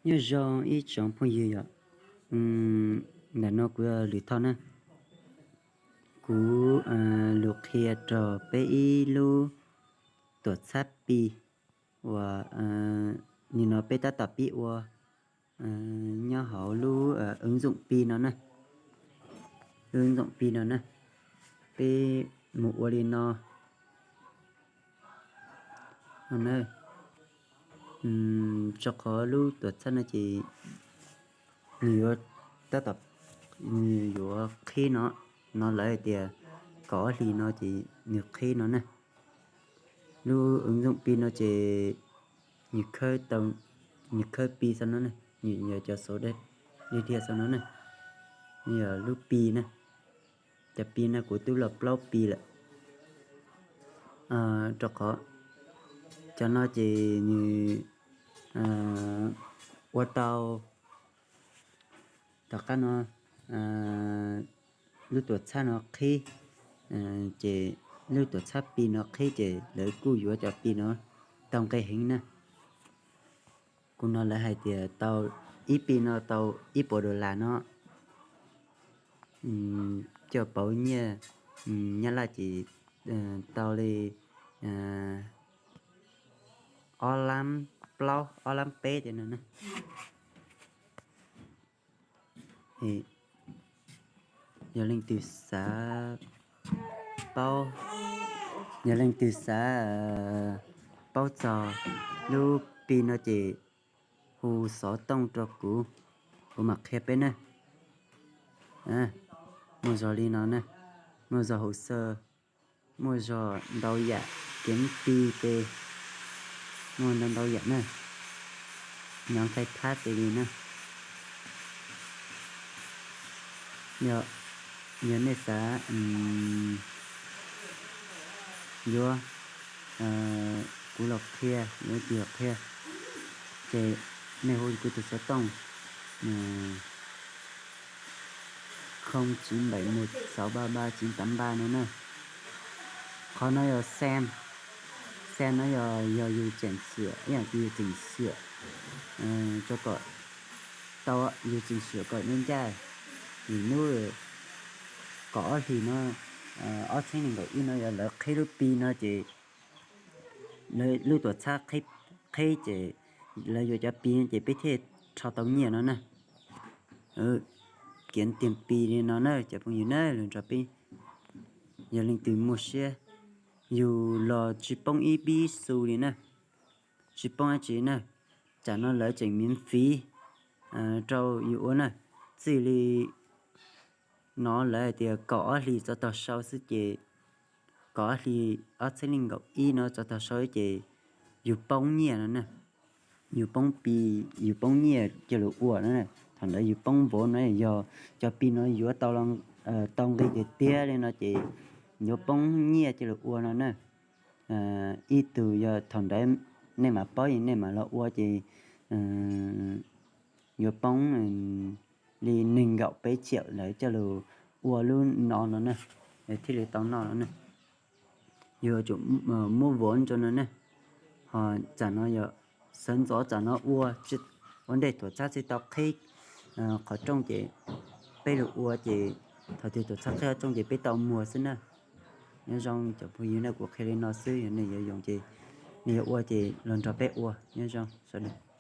Nyob zoo ib tsoom phooj ywg yom, ntawm no kuv yog Lwm Thoj na. Kuv lug qhia rau peb ib lub tuam txhab Pi uas nim no peb tab tom pib ua nyob hauv lub ứng dụng Pi no na. Lub ứng dụng Pi no na, peb mus ua li no. Rau qhov lub tuam txhab no ces nws yuav tab tom, nws yuav qhib no, no lawv hais tias kaum ob hlis no ces nws qhib no na. Lub ứng dụng Pi no ces nws khawb Pi xwb no na, nws yog cov xov daj dhia xwb no na. Nws yog lub Pi na. Cov Pi no kuv twb los plaub Pi lawm. Rau qhov cov no ces nws ua tau tom qab no lub tuam txhab no qhib, ces lub tuam txhab Pi no qhib ces lawv kuj yuav cov Pi no tau nqi heev na. Kuv no lawv hais tias tau ib Pi no tau ib puas dollar no, coj pauv nyiaj Nyab Laj ces tau li ob lab plaub ob lab peb tej no na. Yog leej twg xav paub, yog leej twg xav paub txog lub Pi no ces hu xov tooj rau kuv, kuv mam qhia peb na. Muaj zog li no na, muaj zog hồ sơ, muaj zog ntau yam, kev Pi ces muaj ntau ntau yam na. Nyob khai thab tes li na. Yog, yog nej xav yuav, kuv los qhia, yuav tus los qhia, ces nej hu kuv tus xov tooj không chín bảy một sáu ba ba chín tám ba no na. Qhov no yog xem, xem no yog, yog yus chỉnh sửa, ib yam yus chỉnh sửa tau, yus chỉnh sửa kom ncaj ncaj. Vim hnub kaum ob hlis no, ob txhiab nees nkaum ib no yog lawv qhib lub Pi no ces lub tuam txhab qhib ces lawv yuav cov Pi no ces peb thiaj rho tau nyiaj no na. Kev tiag Pi li no na cov phooj ywg na, los nrog peb, yog leej twg muaj siab, yus los tsis poob ib pib xu li na, tsis poob dab tsi na. Tsam no lawv tseem miễn phí rau yus ua na, txij li no lawv hais tias kaum ob hlis txog tog sau xwb ces, kaum ob hlis ob txhiab nees nkaum ib no txog tog sau ces yus poob nyiaj no na. Yus poob Pi, yus poob nyiaj coj lug ua no na. Thaum ntawd yus poob vauv no yog cov Pi no yuav tau, tau nqi tiag tiag li no ces yuav poob nyiaj coj lug ua no na. Ib tug yog thaum ntawd nej mam paub, nej mam los ua ces yuav poob li nees nkaum peb triệu lawv coj lug ua lub no no na, thiaj li tau noj no na. Yus tsum muab vauv rau no na. Ho tsam no yog sawv ntxov tsam no ua, ua ntej tuam txhab tsis tau qhib qhov rooj ces peb lug ua ces thaum twg tuam txhab qhib qhov rooj ces peb tau muag xwb na. Nyob zoo cov phooj ywg na, kuv qhia li no xwb, yog nej yuav yoom ces nej yuav ua ces los nrog peb ua. Nyob zoo sawv daws.